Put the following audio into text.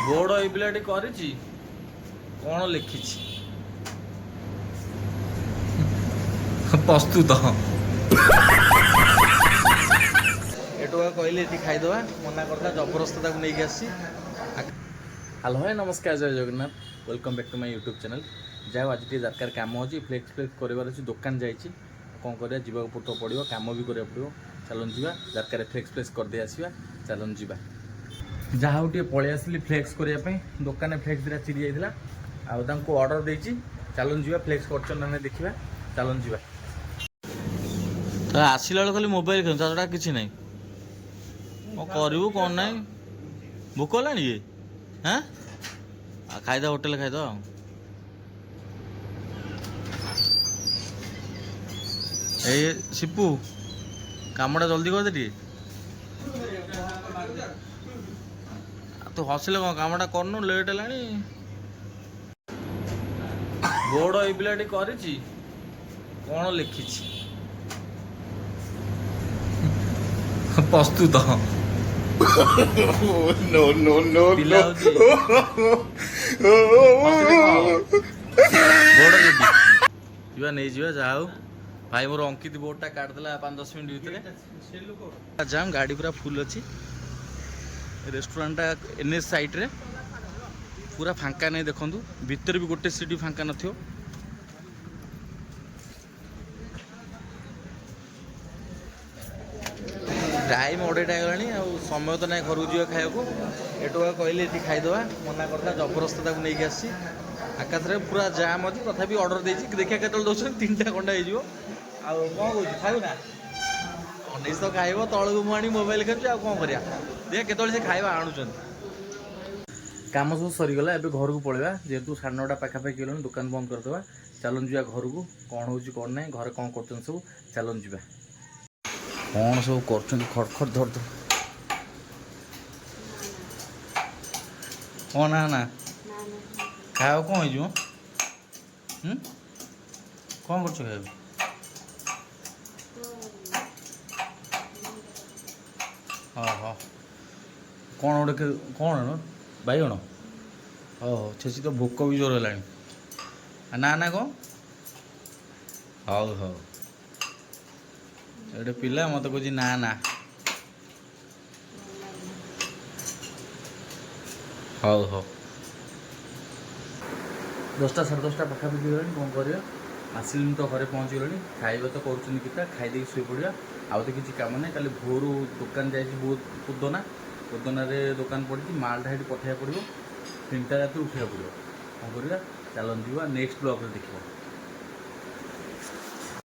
Board ଏଇ ପିଲାଟି କରିଛି, କ'ଣ ଲେଖିଛି? ପ୍ରସ୍ତୁତ। ଏଠୁ କହିଲେ ଏଠି ଖାଇଦେବା, ମନା କରିଥିଲା, ଜବରଦସ୍ତ ତାକୁ ନେଇକି ଆସିଛି। ହ୍ୟାଲୋ ଭାଇ, ନମସ୍କାର, ଜୟ Jagannath. Welcome back to my YouTube channel. ଯାହା ହଉ, ଆଜି ଟିକେ ଦରକାର କାମ ଅଛି, ଫ୍ଲେକ୍ସ ଫ୍ଲେକ୍ସ କରିବାର ଅଛି। ଦୋକାନ ଯାଇଛି, କ'ଣ କରିବା, ଯିବାକୁ ତ ପଡ଼ିବ, କାମ ବି କରିବାକୁ ପଡ଼ିବ। ଚାଲନ୍ତୁ ଯିବା, ଦରକାର ଫ୍ଲେକ୍ସ ଫ୍ଲେକ୍ସ କରିଦେଇ ଆସିବା। ଚାଲନ୍ତୁ ଯିବା। ଯାହା ହଉ, ଟିକେ ପଳେଇ ଆସିଲି ଫ୍ଲେକ୍ସ କରିବା ପାଇଁ। ଦୋକାନରେ ଫ୍ଲେକ୍ସ ଦୁଇଟା ଚିରି ଯାଇଥିଲା ଆଉ ତାଙ୍କୁ ଅର୍ଡ଼ର ଦେଇଛି। ଚାଲନ୍ତୁ ଯିବା, ଫ୍ଲେକ୍ସ କରୁଛନ୍ତି ନା ନାହିଁ ଦେଖିବା। ଚାଲନ୍ତୁ ଯିବା। ତ ଆସିଲା ବେଳକୁ ଖାଲି ମୋବାଇଲ ଖେଳୁଛୁ, ତା ଛଡ଼ା କିଛି ନାହିଁ। କ'ଣ କରିବୁ, କ'ଣ ନାହିଁ? ଭୋକ ହେଲାଣି କି? ହାଁ, ଆଉ ଖାଇଦବା, ହୋଟେଲରେ ଖାଇଦବା। ଆଉ ଏଇ ସିପୁ, କାମଟା ଜଲ୍ଦି କରିଦେ ଟିକେ। ଆଉ ତୁ ହସିଲେ କ'ଣ? କାମଟା କରୁନୁ, ଲେଟ୍ ହେଲାଣି। ବୋର୍ଡ ଏଇ ପିଲାଟି କରିଛି, କ'ଣ ଲେଖିଛି? ପ୍ରସ୍ତୁତ। No, no, no, ପିଲା no. ହଉଛି ହସିଲେ କ'ଣ ହବ? ବୋର୍ଡ ରେଡି, ଯିବା ନେଇଯିବା। ଯାହା ହଉ, ଭାଇ ମୋର ଅଙ୍କିତ ବୋର୍ଡଟା କାଟିଦେଲା 5-10 ମିନିଟ୍ ଭିତରେ। ଜାମ୍, ଗାଡ଼ି ପୁରା ଫୁଲ୍ ଅଛି। ରେଷ୍ଟୁରାଣ୍ଟଟା ଏନ୍ଏଚ୍ ସାଇଡ଼୍ରେ, ପୁରା ଫାଙ୍କା ନାହିଁ। ଦେଖନ୍ତୁ, ଭିତରେ ବି ଗୋଟେ ସିଟ୍ ବି ଫାଙ୍କା ନଥିବ। ଟାଇମ୍ 2:30 ହେଇଗଲାଣି, ଆଉ ସମୟ ତ ନାହିଁ ଘରକୁ ଯିବା ଖାଇବାକୁ। ଏଠୁ କହିଲେ ଏଠି ଖାଇଦେବା, ମନା କରିଥିଲା, ଜବରଦସ୍ତ ତାକୁ ନେଇକି ଆସିଛି। ଆକାଶରେ ପୁରା ଜାମ୍ ଅଛି, ତଥାପି ଅର୍ଡ଼ର ଦେଇଛି। ଦେଖିବା କେତେବେଳେ ଦେଉଛନ୍ତି, 3ଟା ଖଣ୍ଡେ ହେଇଯିବ। ଆଉ କ'ଣ କହୁଛୁ, ଖାଇବୁ ନା? ଅନେଇଶ ତ ଖାଇବ, ତଳକୁ ମୁଁ ଆଣି ମୋବାଇଲ ଖେଳୁଛି, ଆଉ କ'ଣ କରିବା? ଦେଖିବା କେତେବେଳେ ସେ ଖାଇବା ଆଣୁଛନ୍ତି। କାମ ସବୁ ସରିଗଲା, ଏବେ ଘରକୁ ପଳେଇବା। ଯେହେତୁ 9:30 ପାଖାପାଖି ହେଲାଣି, ଦୋକାନ ବନ୍ଦ କରିଦେବା। ଚାଲନ୍ତୁ ଯିବା ଘରକୁ। କ'ଣ ହେଉଛି, କ'ଣ ନାହିଁ, ଘରେ କ'ଣ କରୁଛନ୍ତି ସବୁ, ଚାଲନ୍ତୁ ଯିବା। କ'ଣ ସବୁ କରୁଛନ୍ତି? ଖଡ଼ ଖଡ଼ ଧର ଧର କ'ଣ? ନା ନା, ଖାଇବାକୁ କ'ଣ ହେଇଯିବ? ହୁଁ, କ'ଣ କରୁଛ ଖାଇବାକୁ? ହଁ ହଁ, କ'ଣ ଗୋଟେ କ'ଣ ବାଇଗଣ? ହଉ ହଉ, ଛେଚି ତ ଭୋକ ବି ଜୋର ହେଲାଣି। ନା ନା, କ'ଣ? ହଉ ହଉ। ଗୋଟେ ପିଲା ମୋତେ କହୁଛି ନା ନା। ହଉ ହଉ। 10ଟା 10:30 ପାଖାପାଖି ହେଲାଣି। କ'ଣ କରିବା, ଆସିଲି ତ ଘରେ ପହଞ୍ଚିଗଲେଣି। ଖାଇବା ତ କରୁଛନ୍ତି କିତା, ଖାଇଦେଇକି ଶୋଇପଡ଼ିବା। ଆଉ ତ କିଛି କାମ ନାହିଁ। କାଲି ଭୋରୁ ଦୋକାନ ଯାଇଛି, ବହୁତ ପୋଦନା ପୋଦନାରେ ଦୋକାନ ପଡ଼ିଛି, ମାଲଟା ସେଇଠି ପଠାଇବାକୁ ପଡ଼ିବ। 3ଟା ରାତିରୁ ଉଠିବାକୁ ପଡ଼ିବ। କ'ଣ କରିବା, ଚାଲନ୍ତୁ ଯିବା, ନେକ୍ସଟ ବ୍ଲଗ୍ରେ ଦେଖିବା।